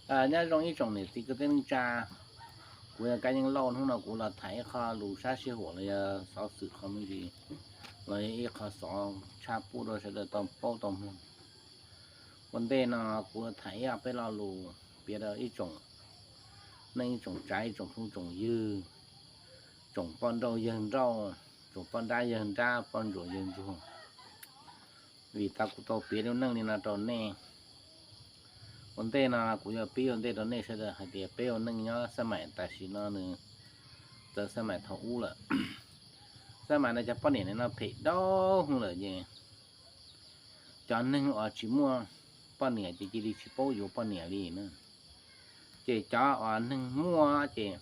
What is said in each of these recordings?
Nyob zoo ib tsoom niam txiv kwv tij neej tsa, kuv yog Kab Yeej Lauj. Hnub no kuv los tham ib qho lus sab sij huam los yog xov xwm qhov me ntsis, los yog ib qho xov tshaj pub rau sawv daws tau paub tau mloog. Ua ntej no kuv tham ib ob peb lo lus piav rau ib tsoom neej, ib tsoom tsav, ib tsoom phooj tsoom ywg, tsoom poj nrauj yawg nrauj, tsoom poj nrab yawg nrab, poj ntsuam yawg ntsuag, vim tas kuv tau piav lub neej li no rau nej. Ua ntej no kuv yuav pib ua ntej rau nej sawv daws hais tias peb ua neej nyob xab maim tam sim no nws txawv xab maim thaum ub lawm. Xab maim no cov poj niam no phem dau hwv lawm ces cov neeg uas tsis muaj poj niam ces cia li tsis paub yuav poj niam li na. Ces cov uas neeg muaj ces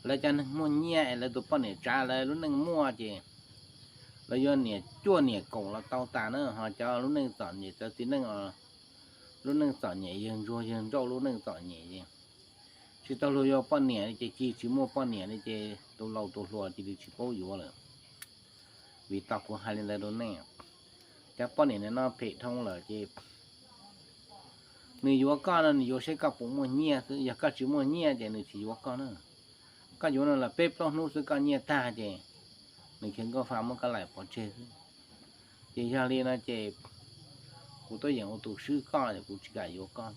lawv cov neeg muaj nyiaj es lawv tus poj niam tsav lawv lub neej muaj ces lawv yuav niam cuaj niam kaum los tau tas na. Ho cov lub neej txom nyem, cov txiv neej lub neej txom nyem, yawg ntsuag yawg nrauj lub neej txom nyem ces tsis tau luag yuav poj niam li ces cia tsis muaj poj niam li ces tus laus tus hluas cia li tsis paub yuav lawm. Vim tas kuv hais li ntawd rau nej, cov poj niam no phem dhau lawm ces nws yuav koj no nws yuav saib koj puas muaj nyiaj xwb. Yog koj tsis muaj nyiaj ces nws tsis yuav koj na. Koj yuav nws los peb plaub hnub xwb koj nyiaj tag ces nws khiav nkauj fa muab koj laim pov tseg xwb. Ces yog li no ces kuv tuaj yeem ua tus swb koj es kuv tsis kam yuav koj.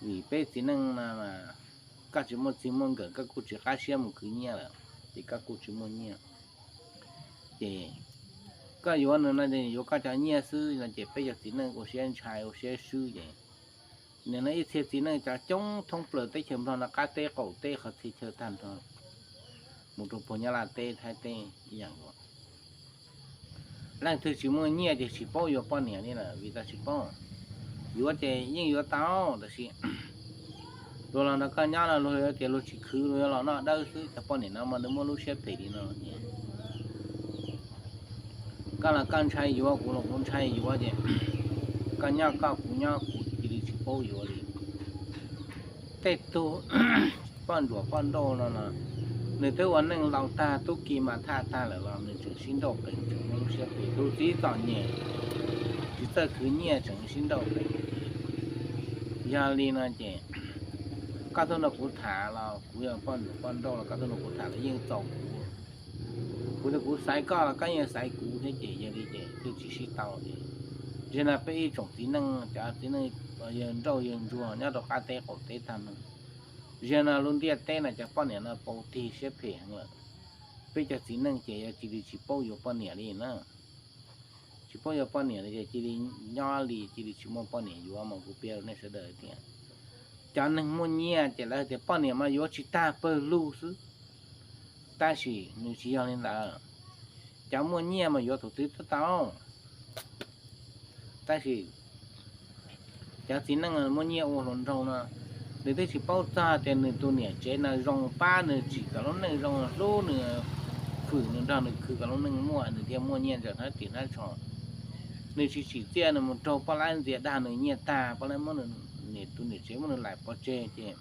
Vim peb txiv neej no mas koj tsis muaj txij muaj nkawm koj kuj tsis qab siab mus khwv nyiaj lawm ces koj kuj tsis muaj nyiaj. Ces koj yuav nws no yuav koj cov nyiaj xwb no ces peb cov txiv neej ua siab ntshai ua siab swb ces nim no ib txhia txiv neej cov coob thoob plaws teb chaws Nplog no qab teb qaum teb qhov txhia chaw tag nrho mus rau puag Nyab Laj teb Thaib teb ib yam nkaus. Leej twg tsis muaj nyiaj ces tsis paub yuav poj niam li lawm vim tas tsis paub. Yuav ces yeej yuav tau tab sis luag los nrog koj nyob no luag yuav tias luag tsis khwv luag yuav los noj dawb xwb. Cov poj niam no mas nws muaj lub siab phem li no ces koj los koj ntshai yuav, kuv los kuv ntshai yuav ces koj nyob koj kuv nyob kuv cia li tsis paub yuav li. Tej tug poj ntsuam poj nrauj no los nws twb ua neej laus tag tub ki mas thaj tag lawm los nws tseem sib nrauj qees tseem muaj lub siab phem. Tus txiv txom nyem tsis txawj khwv nyiaj tseem sib nrauj qees. Yog li no ces koj tuaj nrog kuv tham los kuv yog poj ntsuam poj nrauj los koj tuaj nrog kuv tham los yeej txaus kuv. Kuv tias kuv xaiv koj los koj yeej xaiv kuv thiab ces yog li ces twb tsis sib tau ces. Zaum no peb ib tsoom txiv neej, cov txiv neej yawg nrauj yawg ntsuag nyob rau qab teb qaum teb tag no, zaum no lub ntiaj teb no cov poj niam no paus tig siab phem heev lawm. Peb cov txiv neej ces yog cia li tsis paub yuav poj niam li na. Tsis paub yuav poj niam li ces cia li nyob li cia li tsis muaj poj niam yuav mas kuv piav rau nej sawv daws tias cov neeg muaj nyiaj ces lawv tias poj niam mas yuav tsis tag pawg lug xwb. Tab sis nws tsis yog li ntawd. Cov muaj nyiaj mas yuav thaum twg twb tau. Tab sis cov txiv neej muaj nyiaj ua hluas nraug no, nws twb tsis paub txog tias nws tus niam tsev no zoo pab nws, tsim kom lub neej zoo, hlub nws, fwm nws, nrog nws khwv kom lub neej muaj, nws thiaj muaj nyiaj ntsaws hnab ris hnab tsho. Nws tsis tsim txiaj, nws mus raug poj laib ntxias dag nws nyiaj tag, poj laib muab nws, tus niam tsev muab nws laim pov tseg ces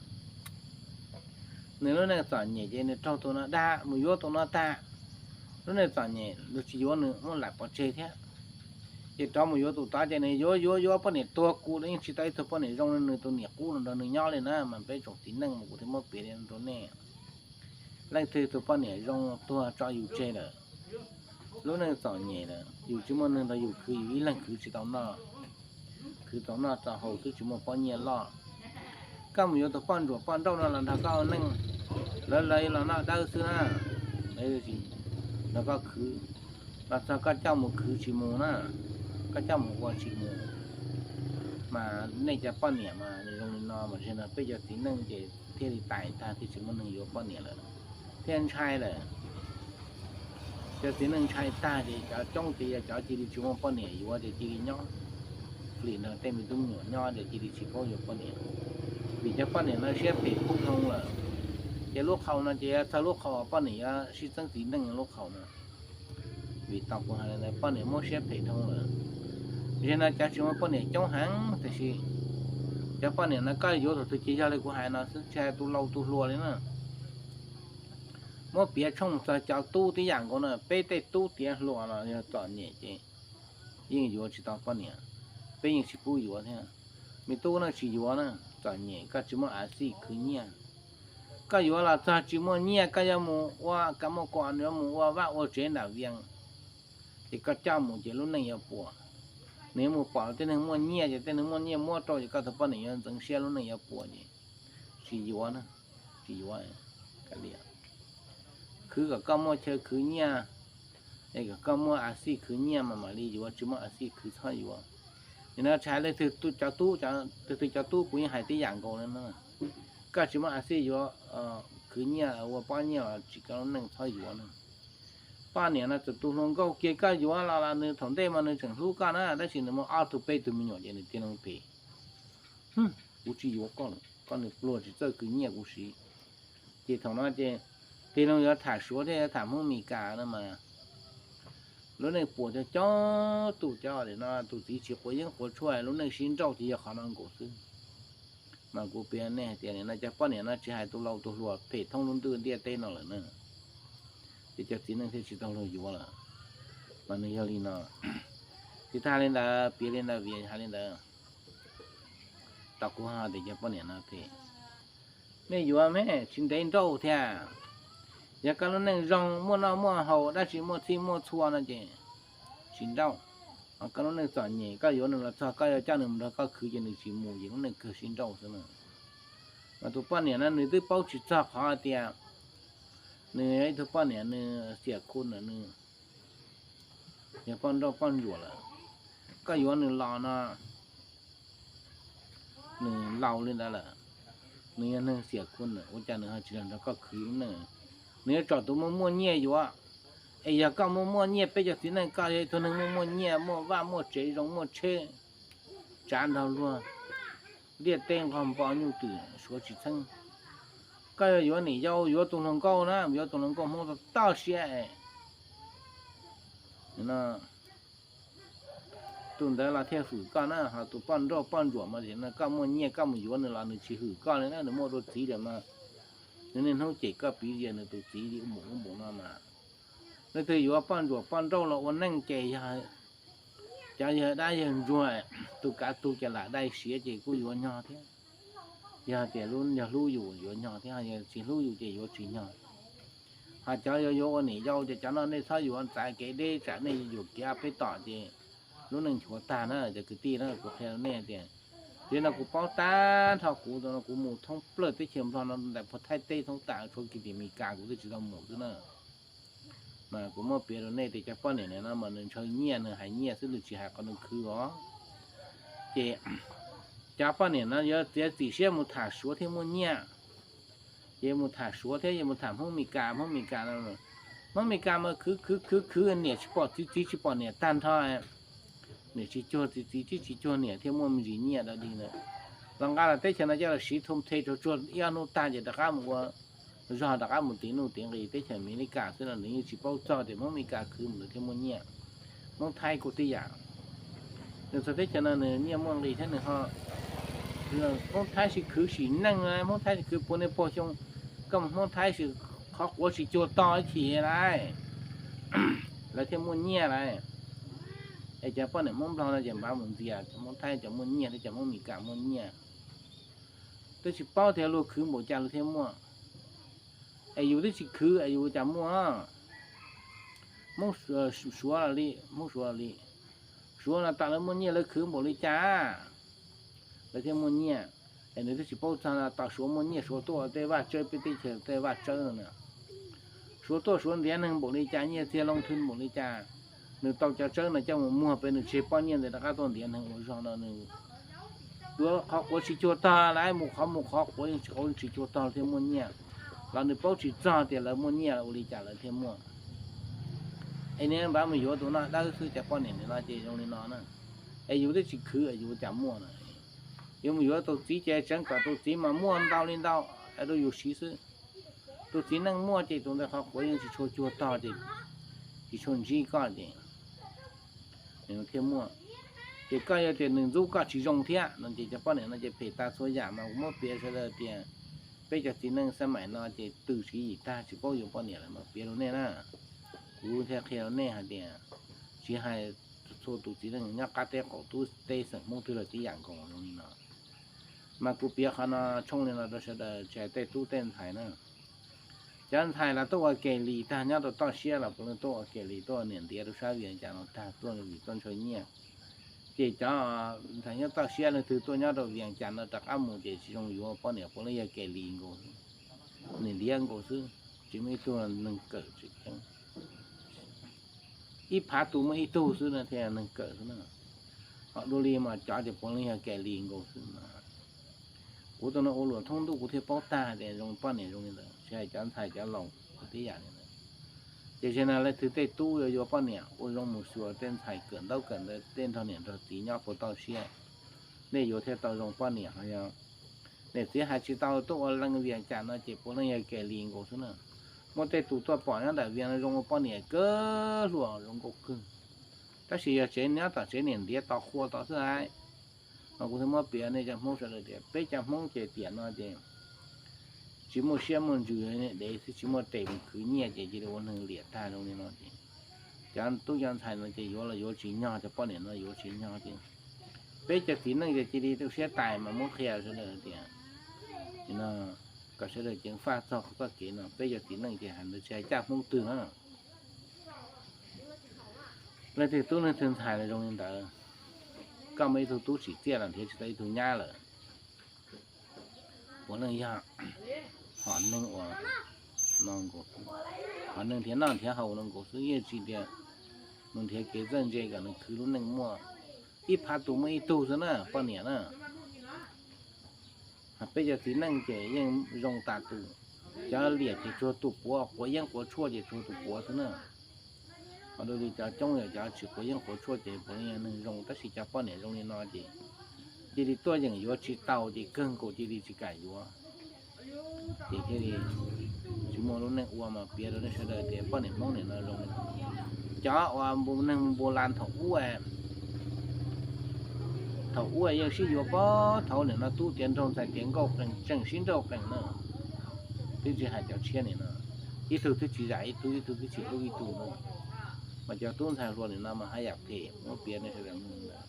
nws lub neej txom nyem ces nws raug tus no dag mus yuav tus no tag. Lub neej txom nyem luag tsis yuav nws muab laim pov tseg thiab. Ces rov mus yuav tus tod ces nws yuav yuav yuav poj niam tuag kuv los yeej tsis tau ib tug poj niam zoo li nws tus niam qub los nrog nws nyob li na. Mas peb tsoom txiv neej mas kuv thiaj muab piav li no rau nej. Leej twg tus poj niam zoo tuag tso yus tseg lawm, lub neej txom nyem lawm, yus tsis muaj neeg nrog yus khwv, yus ib leeg khwv tsis tau noj, khwv tau noj tau haus xwb tsis muaj pob nyiaj loj. Koj mus yuav tus poj ntsuam poj nrauj no los nrog koj ua neej, lawv los noj dawb xwb na, lawv tsis nrog koj khwv, los txog koj coj mus khwv tsis mus na, koj coj mus ua tsis mus. Mas nej cov poj niam mas zoo li no mas zaum no peb cov txiv neej ces thiaj li tais tag thiaj tsis muaj neeg yuav poj niam lawm, thiaj ntshai lawm. Cov txiv neej ntshai tag ces cov coob ces yog cov cia li tsis muaj poj niam yuav ces cia li nyob flim nrog tej me tub me nyuam nyob ces cia li tsis paub yuav poj niam. Vim cov poj niam no siab phem kub dhau lawm, ces lub qhau no ces yog txog lub qhau poj niam yuav sib txeeb txiv neej lub qhau no. Vim tau kuv hais poj niam muab siab phem dhau lawm. Zaum no cov tsis muaj poj niam coob heev tiam sis cov poj niam no koj yuav thaum twg ces yog li kuv hais no xwb, tsis hais tus laus tus hluas li na. Muab piav tshooj txog cov tub tib yam nkaus na, peb tej tub tiav hluas los yog txom nyem ces yeej yuav tsis tau poj niam, peb yeej tsis pub yuav thiab. Me tub, no tsis yuav na, txom nyem koj tsis muaj a xij khwv nyiaj. Koj yuav los txog tsis muaj nyiaj, koj yuav mus ua ka muaj kua, yuav mus ua vaj ua tsev nram Vias, ces koj coj mus ces lub neej yuav puas. Nws yuav mus pom tej neeg muaj nyiaj, ces tej neeg muaj nyiaj muab rau ces koj tus poj niam yuav ntxeev siab, lub neej yuav puas ces tsis yuav na, tsis yuav. Khwv kom koj muaj chaw khwv nyiaj, es kom koj muaj a xij khwv nyiaj mas mam li yuav, tsis muaj a xij khwv txhob yuav. Nim no tsis hais leej twg, cov tub, leej twg cov tub kuv yeej hais tib yam nkaus li na. Koj tsis muaj a xij yuav khwv nyiaj ua pob nyiaj los tsim koj lub neej txhob yuav na. Poj niam no txawm tus hluas nkauj kiag koj yuav los los nws thaum ntej mas nws tseem hlub koj na, tab sis nws muaj ob tug peb tug me nyuam ces nws tig loo phem. Kuv tsis yuav koj lawm, koj niag pluag tsis txawj khwv nyiaj kuv siv. Ces thaum no ces tig loo yuav tham Suav thiab yuav tham Hmoob Mes Kas no mas lub neej puas cov cov tus cov no, tus txiv tsis quav yeeb quav tshuaj, lub neej sib nrauj ces yog qhov no nkaus xwb. Mas kuv piav nej hais tias nim no cov poj niam no tsis hais tus laus tus hluas phem thoob lub ntuj ntiaj teb no lawm na, ces cov txiv neej thiaj tsis tau luag yuav lawm. Mas nws yog li no. Tsis tas li ntawd, piav li ntawd, vim hais li ntawd, tau kuv hais tias cov poj niam no phem. Nej yuav me tsis ntev nrauj thiab. Yog koj lub neej zoo muaj noj muaj haus dab tsi muaj txhij muaj txhua no ces tsis nrauj. Ho koj lub neej txom nyem, koj yuav nws los txog koj yuav coj nws mus nrog koj khwv ces nws tsis mus ces lub neej kawg sib nrauj xwb na. Mas tus poj niam no nws twb paub tsis txog qhov tias nws yog ib tug poj niam nws xiam khu ntawm nws, yog poj nrauj poj ntsuam lawm. Koj yuav nws los no nws laus li ntawd lawm, nws yog neeg xiam khu ntawm, ua cas nws ho tsis los nrog koj khwv lub neej? Nws yuav tsom tus muaj muaj nyiaj yuav. Es yog koj muaj muaj nyiaj, peb cov txiv neej, koj yog ib tug neeg muaj muaj nyiaj, muaj vaj muaj tsev zoo, muaj tsheb tsav nrog luag, ntiaj teb nqog npo nyuj twm Suav tsis txheeb. Koj yuav yuav niam yau, yuav tus hluas nkauj na, yuav tus hluas nkauj Hmoob toj siab es tus ntawd los thiaj hwm koj na. Ho tus poj nrauj poj ntsuam mas koj muaj nyiaj koj mus yuav nws los nws tsis hwm koj li na, nws muaj tus txiv lawm mas nws niaj hnub cem koj piv zias nws tus txiv li ub npaum ub npaum no mas. Leej twg yuav poj ntsuam poj nrauj los ua neej ces yog cov yawg dab yawg ntsuag, tus kav tug ces lam dai siav ces kuj yuav nyog thiab. Yog tias yog hlub yus yuav nyog thiab, yog tsis hlub yus ces yuav tsis nyog. Ho cov yuav yuav ua niam yau ces cov no nej txhob yuav, txav kev deb tsam nej yuam kev ob peb tom ces lub neej nchuav tag na cov kwv tij na. Kuv qhia rau nej tias, tiam no kuv paub tag nrho, kuv kuv mus thoob plaws teb chaws Nplog no, ntawm puag Thaib teb thoob tam tshuav kiag tim Mes Kas kuv twb tsis tau mus xwb na. Mas kuv muab piav rau nej tias cov poj niam no mas nws ntshaw nyiaj, nws hais nyiaj xwb, nws tsis hais qhov nws khwv os. Ces cov poj niam no yuav txiav txim siab mus tham Suav thiaj muaj nyiaj. Ces mus tham Suav thiab yuav mus tham Hmoob Mes Kas, Hmoob Mes Kas no, Hmoob Mes Kas mas khwv khwv khwv khwv niam tsis pom txiv, txiv tsis pom niam tag nrho. Niam tsis cuag txiv, txiv tsis cuag niam thiaj muaj me ntsis nyiaj dog dig na. Los nqa los teb chaws no coj los siv thum the rau tsuag ib ob hnub tag ces rov qab mus ua zog, rov qab mus tiv nuj tiv nqis teb chaws Amelikas xwb no, nws yeej tsis paub txog tias Hmoob Amelikas khwv mus nws thiaj muaj nyiaj. Hmoob Thaib kuj tib yam. Nws txog teb chaws no nws nyiaj muaj nqis thiab nws ho, Hmoob Thaib sis khwv sim neej, Hmoob Thaib sis khwv puav niaj puav xyoo, koj mus Hmoob Thaib sis qhov quav tsis cuag tog ib chim lawm, lawv thiaj muaj nyiaj lawm. Es cov poj niam Hmoob Nplog no ces npav mus ntxias cov Hmoob Thaib cov muaj nyiaj thiab cov Hmoob Amelikas muaj nyiaj. Twb tsis paub tias luag khwv npaum cas luag thiaj muaj. Es yus twb tsis khwv es yus cas muaj? Hmoob Suav li, Hmoob Suav li, Suav no tam lawv muaj nyiaj lawv khwv npaum li cas lawv thiaj muaj nyiaj. Es nws twb tsis paub txog no, tam Suav muaj nyiaj Suav tuaj ua tej vaj tsawb peb teb chaws tej vaj tsawb no na. Suav tuaj Suav ntiav neeg npaum li cas, nyiaj txiag loo thwv npaum li cas, nws tau cov tsawb no coj mus muag pem nws tseg poj nyiaj ntawd rov qab tuaj ntiav neeg ua zog no nws yuav qhov quav tsis cuag tog lawm, mus qhov mus qhov quav yeej tsis, qhov tsis cuag tog thiaj muaj nyiaj. Los nws paub tsis txog tias lawv muaj nyiaj ua li cas lawv thiaj muaj. Es nws npav mus yuav tus no dawb xwb, cov poj niam no ces zoo li no na. Es yus twb tsis khwv es yus cas muaj na. Yuav mus yuav tus txiv ces tseev kom tus txiv mas muaj ntau li ntau es rau yus siv xwb. Tus txiv neej muaj ces tus ntawd qhov quav yeej tsis tshua cuag tog ces tsis tshua ntsib koj ces thiaj muaj. Ces koj yog tias nws ntxub koj tsis zoo thiab no ces cov poj niam no ces phem tas txhua yam. Mas kuv muab piav sawv daws tias peb cov txiv neej xab maim no ces tw tswv yim tag tsis paub yuav poj niam lawm mas piav rau nej na. Kuv thiaj qhia rau nej hais tias tsis hais txhua tus txiv neej nyob qab teb qaum teb xeem Hmoob twg los tib yam nkaus li no. Mas kuv piav qhov no tshooj li no rau sawv daws tsis hais tej tub tej ntxhais na. Cov ntxhais los tuaj ua ke li tag nyob rau toj siab los puav leej tuaj ua ke li, tuaj ua niam ntiav rau sab Vias Cas no tag tuaj vim tuaj ntshaw nyiaj. Ces cov ntxhais nyob toj siab leej twg tuaj nyob rau Vias Cas no rov qab mus ces tsis zoo yuav poj niam, puav leej yog ke li nkaus, niam ntiav nkaus xwb, tsis muaj ib tug neeg kawm tseem ceeb. Ib phav tus muaj ib tug xwb na thiaj neeg kawm xwb na. Ho dua li mas cov ces puav leej yog ke li nkaus xwb na. Kuv tus no ua luam thoob ntuj kuv thiaj paub tag tias zoo poj niam zoo li ntawd, tsis hais cov ntxhais cov laus tib yam li ntawd. Ces tam sim no leej twg tej tub yuav yuav poj niam ua zoo mus xyuas tej ntxhais kawm ntaub kawm ntawv tej nrog niam nrog txiv nyob puas toj siab, nej yuav thiaj tau zoo poj niam. Ho yog niam txiv hais tsis tau tuaj ua leej Vias Cas no ces puav leej yog ke li nkaus xwb na. Muaj tej tus tuaj pom nyob nram Vias no zoo ua poj niam kawg, hluas zoo nkauj kawg, tab sis yog tsev nyob tom tsev niam ntiav tos qhua tod xwb hais. Mas kuv thiaj muab piav nej cov Hmoob sawv daws tias peb cov Hmoob ces tiam no ces tsis muaj siab muaj ntsws, dev xwb tsis muaj tes mus khwv nyiaj ces cia li ua neeg liam tag zoo li no ces cov tub cov ntxhais no ces yuav los yuav tsis nyog, cov poj niam no yuav tsis nyog ces peb cov txiv neej ces cia li tu siab tais mas muab qhia sawv daws tias no kom sawv daws ceev faj txog txoj kev no. Peb cov txiv neej ces hais ntawd tsis hais caj Hmoob twg na. Leej twg tub leej twg ntxhais los zoo li ntawd, koj muaj ib tug tub tsim txiaj los nrhiav tsis tau ib tug nyab lawm, puav leej yog hom neeg uas no nkaus, hom neeg nrhiav noj nrhiav haus no nkaus xwb, yeej tsis tias mus nrhiav kev txawj ntse kom nws khwv lub neej muaj. Ib phav tus muaj ib tug xwb na poj niam na. Peb cov txiv neej ces yeej zoo tas tus, cov liam ces tsuag tus puav, quav yeeb quav tshuaj ces tsuag tus puav xwb na. Ho dua li cov coob yog cov tsis quav yeeb quav tshuaj ces puav leej yog neeg zoo, tab sis cov poj niam zoo li no ces cia li tuaj yeem yuav tsis tau ces kawg nkaus cia li tsis kam yuav. Ces thiaj li tsis muaj lub neej ua mas piav rau nej sawv daws tias poj niam Hmoob nim no zoo li no. Cov uas neeg npu las thaum ub, thaum ub yeej sib yuav pab thaum nim no tub tiav nraug ntxhais tiav nkauj qees tseem sib nrauj qees na. Twb tsis hais cov tshiab nim no, ib tug twb tsis zam ib tug, ib tug twb tsis hlub ib tug na. Mas cov tub ntxhais hluas nim no mas haj yam phem, muab piav nej sawv daws mloog ntawd.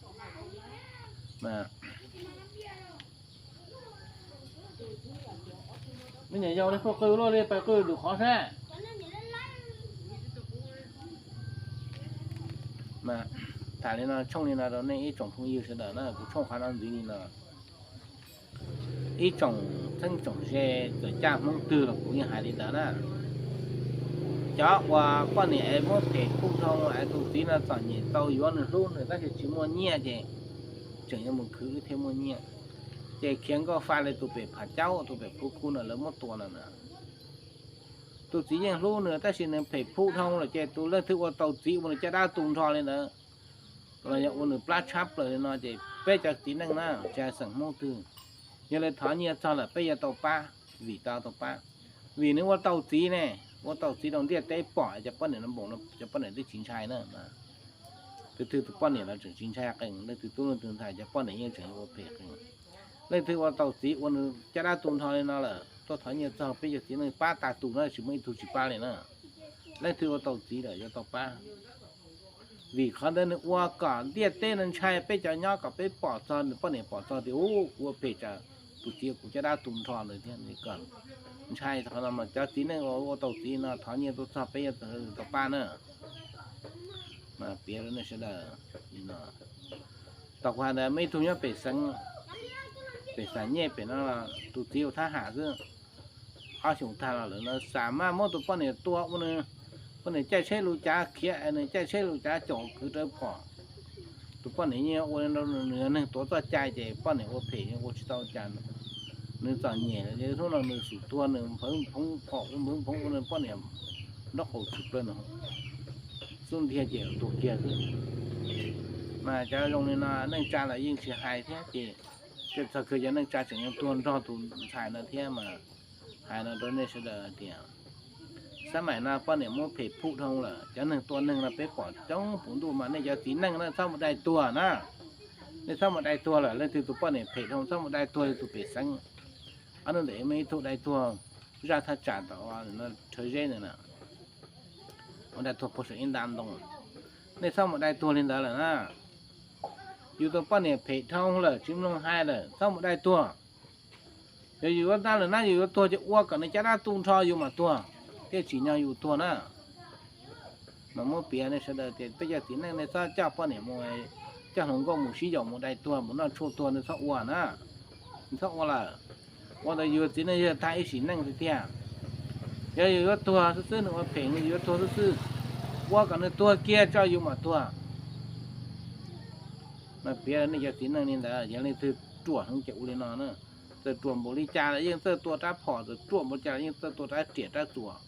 Me nyuam yaus li puas qw luaj li, pab qw lwm qhov saib. Tham li no tshooj li no rau nej ib tsoom phooj ywg sawv daws na, kuv tshooj qhov no ntxiv li no. Ib tsoom txheeb tsoom ze, txawm caj Hmoob twg los kuv yeej hais li ntawd na. Cov uas poj niam es muab phem pub dhau es tus txiv no txom nyem tau yuav nws hlub nws tab sis tsis muaj nyiaj ces tseem yuav mus khwv wb thiaj muaj nyiaj, ces khiav nkauj fa li tus pem Phav Caub tus pem Phuv Khu no lawv muab tua no na. Tus txiv yeej hlub nws tab sis nws phem pub dhau lawm ces tus leej twg ua tau txiv ua nws caj dab tu nrho li ntawd los yog ua nws plab tshab plaws li no ces peb cov txiv neej na, tsis hais xeem Hmoob twg, yog li thov nyiaj txog lawm peb yuav tau pab, vim tau tau pab, vim nws ua tau txiv ne, ua tau txiv rau ntiaj teb pom cov poj niam no npaum no cov poj niam twb tsis ntshai na. Leej twg tus poj niam los tseem tsis ntshai qees, leej twg tub leej twg ntxhais cov poj niam yeej tseem ua phem qees. Leej twg ua tau txiv ua nws caj dab tu nrho li no lawm tuaj thov nyiaj txog peb cov txiv neej pab tas tus na, tsis muaj ib tug tsis pab li na. Leej twg ua tau txiv lawm yuav tau pab. Vim qhov ntawd nws ua kom ntiaj teb no ntshai, peb cov nyob kom peb pom txog, nws poj niam pom txog tias ub kuv ua phem tsam tus txiv kuv caj dab tu nrho ntawd thiab, kom ntshai qhov no mas cov txiv neej uas ua tau txiv no thov nyiaj tuaj txog peb yuav tau pab na. Mas piav rau nej sawv daws li no. Tau kuv hais ntawd muaj ib tug nyob pem xeev, pem Xam Nyej pem no, tus txiv ua thab ham xwb. Ob xyoos tag los lawm no xam maj muab tus poj niam tua ua nws, poj niam caij tsheb lus cav khiav, nws caij tsheb lus cav caum kwv rawv phom. Tus poj niam yeej ua nws yog neeg tuav txoj cai ces poj niam ua phem ua tsis tau cas. Nws txom nyem ces hnub no nws xub tuag nws nphwv phoov phom ua nphwv phoov ua nws poj niam nraub qaum tshwm plaws no, xub ntiag ces tuag kiag xwb. Mas cov zoo li no neej tsa los yeej tsis hais thiab ces, ces txog kawg cov neej tsa tseem yuav tuag nrog tus ntxhais no thiab mas. Hais no rau nej sawv daws tias xab maim no poj niam muab phem phuj dhau lawm, cov neeg tua neeg no peb pom coob puv ntuj mas nej cov txiv neej na txhob mus dai tuag na. Nej txhob mus dai tuag lawm, leej twg tus poj niam phem dhau txhob mus dai tuag li tus pem xeev. Ob hnub ntawd muaj ib tug dai tuag zaj thaj tsam tom Rhawv Zeb ntawd na, mus dai tuag puag saum ib nta ntoo. Nej txhob mus dai tuag li ntawd lawm na. Yus tus poj niam phem dhau lawm tsis mloog hais lawm txhob mus dai tuag. Yog yus yuav dab lawm na, yus yuav tuag ces ua kom nws caj dab tu nrho yus mam tuag, thiaj tsim nyog yus tuag na. Mas muab piav nej sawv daws tias peb cov txiv neej nej txhob coj poj niam mus, coj hluas nkauj mus sib yaum mus dai tuag mus noj tshuaj tuag nej txhob ua na. Nej txhob ua lawm. Ua ntawd yus txiv neej yog tag ib sim neej tiag tiag. Yog yus yuav tuag xwb xwb, nws ua phem nws yuav tuag xwb xwb, ua kom nws tuag kiag tso yus mam tuag. Mas piav nej cov txiv neej li ntawd, yog leej twg ruam heev ces ua li no na. Txawm ruam npaum li cas los yeej txawj tua rab phom, txawm ruam npaum li cas los yeej txawj tua rab riam rab txuas.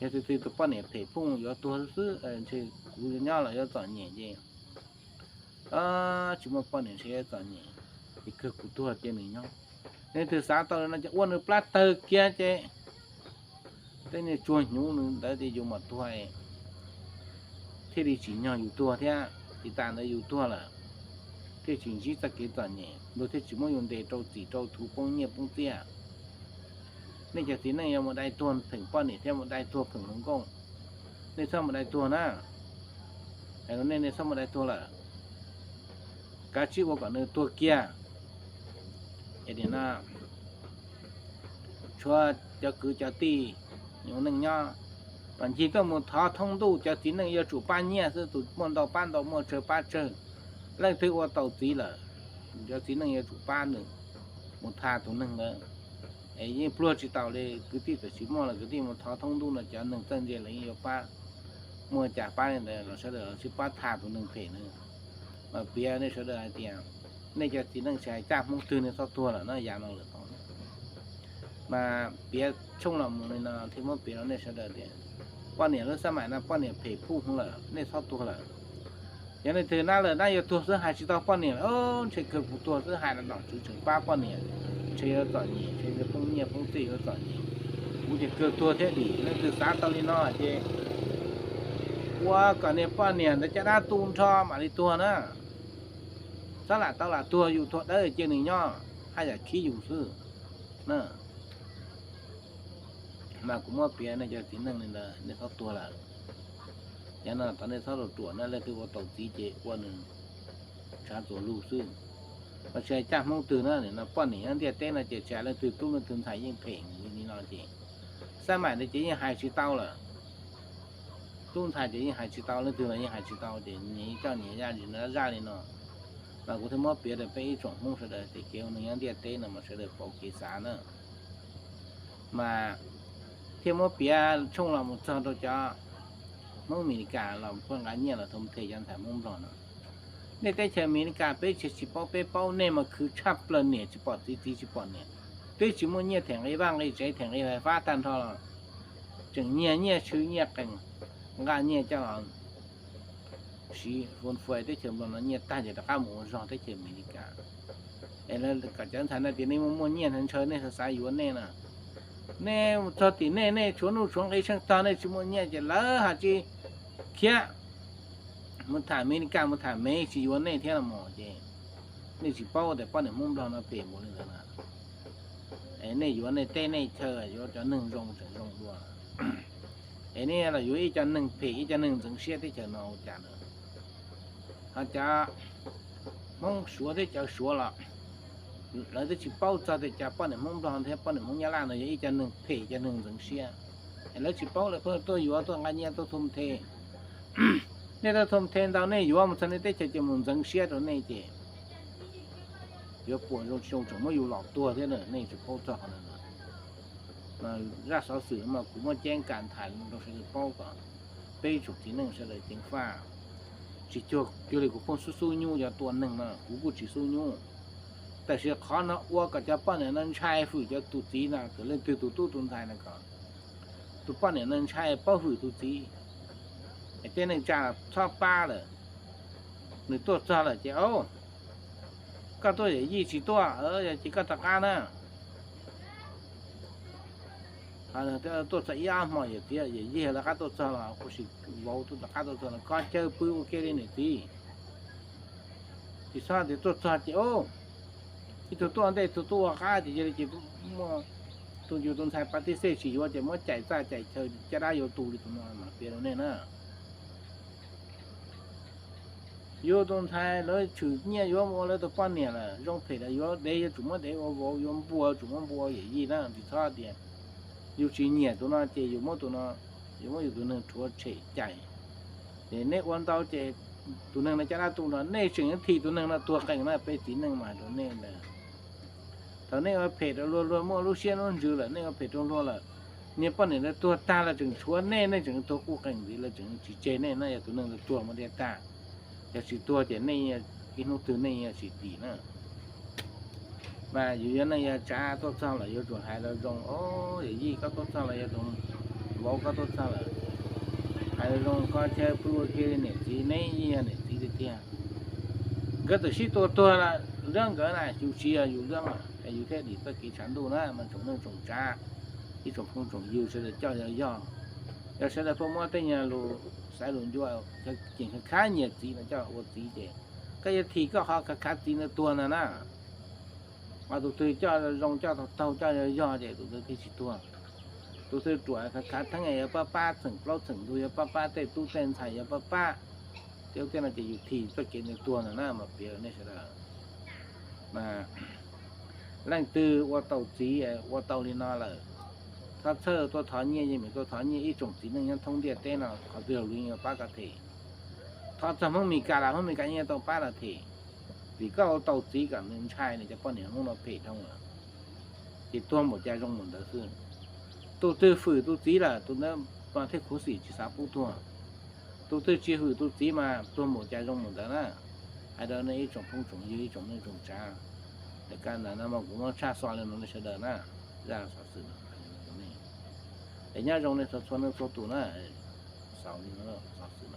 Yog tus twg tus poj niam phem phooj yuav tuag xwb xwb, ntshe kuv nyob los yuav txom nyem ces tsis muaj poj niam ntshe yuav txom nyem, ces kawg kuv tuag cia nws nyob. Leej twg xav tau li no ces ua nws plab tawg kiag ces tej niag tsuag hnyuv nws ntawd ces yus mam tuag, thiaj li tsim nyog yus tuag thiab. Tsis tas ntawd yus tuag lawm thiaj tsis ntsib txoj kev txom nyem, luag thiaj tsis muab yus ntes rau txim rau thuv poob nyiaj poob txiaj. Nej cov txiv neej yuav mus dai tuag pheem poj niam thiab mus dai tuag pheem hluas nkauj, nej txhob mus dai tuag na. Hais rau nej, nej txhob mus dai tuag lawm, kav tsij ua kom nws tuag kiag. Es nim no tshuav cov kwv cov tij, yus neej nyob, mas ncig tuaj mus thov thoob ntuj, cov txiv neej yuav tsum pab nyiaj xwb, tus muaj ntau pab ntau, muaj tsawg pab tsawg. Leej twg ua tau txiv lawm, cov txiv neej yuav tsum pab nws mus tha tus neeg ntawd. Es yeej pluag tsis tau li, kwv tij txawm tsis muaj los kwv tij mus thov thoob ntuj no cov neeg txawj ntse los yeej yuav pab. Muaj cas pab li ntawd los sawv daws los sib pab tha tus neeg phem na. Mas piav nej sawv daws hais tias nej cov txiv neej tsis hais caj hmoob twg nej txhob tuag lawm no, yav no lawm tau. Mas piav tshooj los mus li no thiaj muab piav rau nej sawv daws tias poj niam lub xab maim no poj niam phem phuj hwv lawm, nej txhob tuag lawm. Yog leej twg nab lawm nab yuav tuag xwb hais tsis tau poj niam, ntshe kawg kuv tuag xwb hais los nom tswv tseem pab poj niam, ntshe yuav txom nyem, ntshe poob nyiaj poob txiaj yuav txom nyem. Kuv ces kawg tuag thiab dim, leej twg xav tau li no ces ua kom niag poj niam ntawd caj dab tu nrho mam li tuag na. Txhob lam tau lam tuag yus tuag dawb cia nws nyob, haj yam khib yus xwb na. Mas kuv muab piav nej cov txiv neej li ntawd nej txhob tuag lawm. Yav no tod nej txhob ruam ruam na, leej twg ua tau txiv ces ua nws tshav txuas lug xwb. Mas tsis hais caj hmoob twg na, nim no poj niam nyob ntiaj teb no ces tsis hais leej twg tub leej twg ntxhais yeej phem li no ces xab maim ntawd ces yeej hais tsis tau lawm. Tub ntxhais ces yeej hais tsis tau, leej twg los yeej hais tsis tau ces nyias coj nyias zaj zis zaj li no. Mas kuv thiaj muab piav rau peb ib tsoom hmoob sawv daws tias kev ua neeg nyob ntiaj teb no mas sawv daws pauv kev xav na. Mas thiaj muab piav tshooj los mus txog rau cov hmoob Amelikas los pheej nqa nyiaj los thov them cov ntxhais hmoob Nplog no. Nej teb chaws Amelikas peb tsis, tsis paub, peb paub nej mas khwv tshaj plaws, niam tsis pom txiv, txiv tsis pom niam. Twb tsis muaj nyiaj them nqi vaj nqi tsev, them nqi fais fab tag nrho los tseem nyiag nyiaj tshwj nyiaj qees, nqa nyiaj coj los siv fua fua teb chaws Nplog no nyiaj tag ces rov qab mus ua zog teb chaws Amelikas. Es lawv kom cov ntxhais no tias nej muaj muaj nyiaj ntshaw nej xav xav yuav nej na. Nej txog tim nej, nej tshuav nuj tshuav nqi tsheej tog, nej tsis muaj nyiaj ces lawv hais tsis khiav mus tham Amelikas, mus tham Mev tsis yuav nej thiab los mas ces nej tsis paub tias poj niam hmoob Nplog no phem npaum li ntawd na. Es nej yuav nej teb nej chaw, yuav cov neeg zoo tseem zoo dua. Es nej los yuav ib co neeg phem, ib co neeg ntxeev siab teb chaws no ua cas na. Ho cov hmoob Suav thiab cov Suav los lawv twb tsis paub txog tias cov poj niam hmoob Nplog thiab poj niam hmoob Nyab Laj no yog ib co neeg phem, co neeg ntxeev siab. Es lawv tsis paub, lawv pheej tuaj yuav, tuaj nqa nyiaj, tuaj thum the. Nej tuaj thum the ntau, nej yuav mus txog nej teb chaws ces mus ntxeev siab rau nej ces yuav puas zoo tsis zoo tseem muab yus los tuag thiab na, nej tsis paub txog qhov ntawd. Zaj xov xwm no mas kuv muab ceeb kam tham rau sawv daws paub kom peb tsoom txiv neej sawv daws ceev faj. Tsis cuag li kuv pheej xub xub nyuj cov tua neeg no, kuv kuj tsis xub nyuj. Tab sis qhov no ua kom cov poj niam no ntshai hwm cov tus txiv no, kom leej twg tus tub tus ntxhais no kom tus poj niam no ntshai paub hwm tus txiv. Es tej neej tsa txhob pab lawm. Nws tuaj txog lawm ces, koj tuaj yawm yij tsis tuaj, yog ces koj rov qab na. Tuaj txog ib ob hmo yawm txiv yawm yij lawv qab tuaj txog los kuj sim vauv tuaj rov qab tuaj txog los koj caw pw ua ke li niam txiv. Tsis txhob tias tuaj txog ces ib tug tuaj ntej tus tuaj ua qab ces cia li ces muaj tus yus tus ntxhais pa tij xej tsis yuav ces muab cais txaj cais chaw caj dab yuav tu li tus no mas piav rau nej na. Yus tus ntxhais lawv tshwm nyiaj yuav ua lawv tus poj niam lawm, zoo phem los yuav dev, yuav tsum muab dev ua vauv, yuav npua tsum muab npua ua yawm yij na. Tsis txhob tias yus tsis nyiam tus no ces yus muab tus no, yus muab yus tus neeg rhuav tshem cais. Ces nej ua ntau ces tus neeg no caj dab tu no, nej tseem thim tus neeg no tuag qees na. Peb txiv neej mas hais rau nej ntag, thaum nej ua phem rau luag, luag muaj lub siab lub ntsws lawm, nej ua phem rau luag lawm, niag poj niam lawv tuag tag los tseem tshuav nej, nej tseem tuag quj qees ntxiv, lawv tseem tsis tseg nej na. Yog tus neeg lawv tuag mus tiag tag, yog tsis tuag ces nej ib hnub twg nej yuav tsis dim na. Mas yus yog neej yog tsav tuaj txog los yuav tsum hais rau zoo, o, yawm yij koj tuaj txog los yog tus vauv koj tuaj txog lawm, hais rau zoo, koj thiaj pw ua ke li niam txiv, neb yeej yog niam txiv tiag tiag. Nkawd twb sib tua tuag lawm, nkawd na, yus tsis yog yus lab es yus thiaj dim txoj kev tshav ntuj na. Mas tsoom neej tsoom tsav, ib tsoom phooj tsoom ywg sawv daws coj yog yog, yog sawv daws pheej muab tej nyuag lus xaiv lus ncua, ceem khav khav nyiam txiv no coj ua txiv ces koj yuav thim koj qhov khav khav txiv ntawd tuag ntag na. Mas tus twg coj zoo, coj taug taug, coj yog yog ces tus ntawd thiaj tsis tuag. Tus twg ruam khav khav theeb yuav pab pab txheem plaub txheem ntug, yuav pab pab tej tub tej ntxhais, yuav pab pab tej ub tej no ces yus thim txoj kev ntawd tuag ntag na. Mas piav rau nej sawv daws, mas leej twg ua tau txiv, ua tau li no lawm, thov txhawj tuaj thov nyiaj, yeej meem tuaj thov nyiaj. Ib tsoom txiv neej nyob thoob ntiaj teb no qhov twg los luag yeej yuav pab koj them. Thov txog Hmoob Meskas los Hmoob Meskas yeej tau pab los them, vim koj ua tau txiv kom nws ntshai nws cov poj niam Hmoob no phem dhau lawm, ces tuag npaum cas zoo npaum ntawd xwb. Tus twg fwm tus txiv lawm tus ntawd mas thiaj khuv xim tsis xav pub tuag. Tus twg tsis fwm tus txiv mas tuag npaum cas zoo npaum ntawd na. Hais rau nej ib tsoom phooj tsoom ywg, ib tsoom neej tsoom tsav, es kaj ntawm no mas kuv muab tshaj xov li no nej sawv daws na. Zaj xov xwm no, es nyob zoo nej txhua txhua neej txhua tus na. Xaus li no xov xwm.